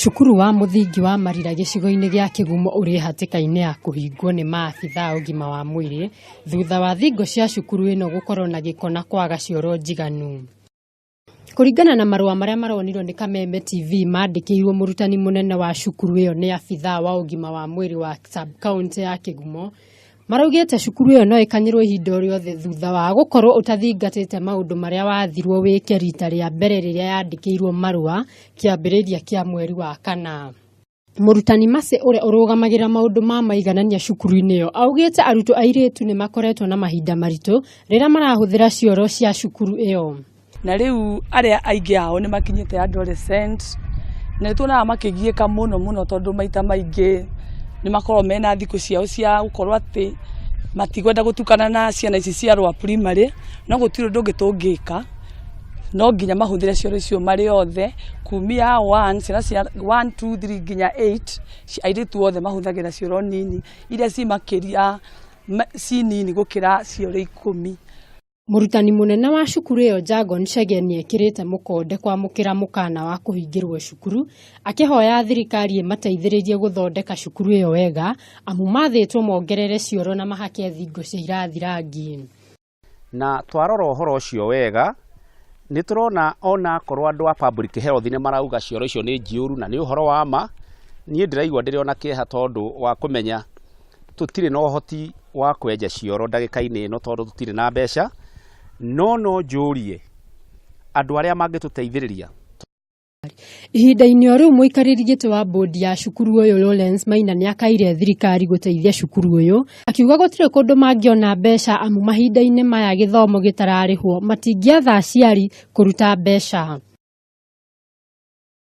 Cukuru wa mũthingi wa Marira gĩcigo-inĩ gĩa Kĩgumo ũrĩ hatĩka-inĩ ya kũhingwo nĩ maabitha a ũgima wa mwĩrĩ thutha wa thingo cia cukuru ĩno gũkorwo na gĩko na kwaga cioro njiganu. Kũringana na marũa marĩa maronirwo nĩ Kameme TV mandĩkĩirwo mũrutani mũnene wa cukuru ĩyo nĩ abithaa wa ũgima wa mwĩrĩ wa sub county ya Kĩgumo, maraugĩte cukuru ĩyo no ĩkanyĩrwo ihinda o rĩothe thutha wa gũkorwo ũtathingatĩte maũndũ marĩa wathirwo wĩke rita rĩa mbere rĩrĩa yandĩkĩirwo marũa kĩambĩrĩria kĩa mweri wa kana. Mũrutani Mercy ũrĩa ũrũgamagĩrĩra maũndũ ma maiganania cukuru-inĩ ĩyo augĩte arutwo airĩtu nĩ makoretwo na mahinda maritũ rĩrĩa marahũthĩra cioro cia cukuru ĩyo. Na rĩu arĩa aingĩ ao nĩ makinyĩte adolescent, na nĩ tuonaga makĩgiĩka mũno mũno, tondũ maita maingĩ nĩ makoragwo mena thikũ ciao cia gũkorwo atĩ matikwenda gũtukana na ciana ici cia lower primary, no gũtirĩ ũndũ ũngĩ tũngĩka, no nginya mahũthĩre cioro icio marĩ othe, kumia 1, ciana cia 1, 2, 3 nginya 8. Airĩtu othe mahũthagĩra cioro nini iria ci makĩria ci nini gũkĩra cioro 10. Mũrutani mũnene wa cukuru ĩyo Jagon Chege nĩekĩrĩte mũkonde kwamũkĩra mũkana wa kũhingĩrwo cukuru akĩhoya thirikari ĩmateithĩrĩrie gũthondeka cukuru ĩyo wega amu mathĩtwo mongerere cioro na mahake thingo cia irathi rangi. Na twarora ũhoro ũcio wega, nĩ tũrona ona akorwo andũ a public health nĩ marauga cioro icio nĩ njiyũru na nĩ ũhoro wa ma, niĩ ndĩraigua ndĩrĩ ona kĩeha tondũ wa kũmenya tũtirĩ na ũhoti wa kwenja cioro ndagĩka-inĩ ĩno tondũ tũtirĩ na mbeca, no no njũrie andũ arĩa mangĩtũteithĩrĩria. Ihinda-inĩ o rĩu mũikarĩri gĩtĩ wa bodi ya cukuru ũyũ Lawrence Maina nĩakaire thirikari gũteithia cukuru ũyũ akiuga gũtirĩ kũndũ mangĩona mbeca amu mahinda-inĩ maya gĩthomo gĩtararĩhwo matingĩatha aciari kũruta mbeca.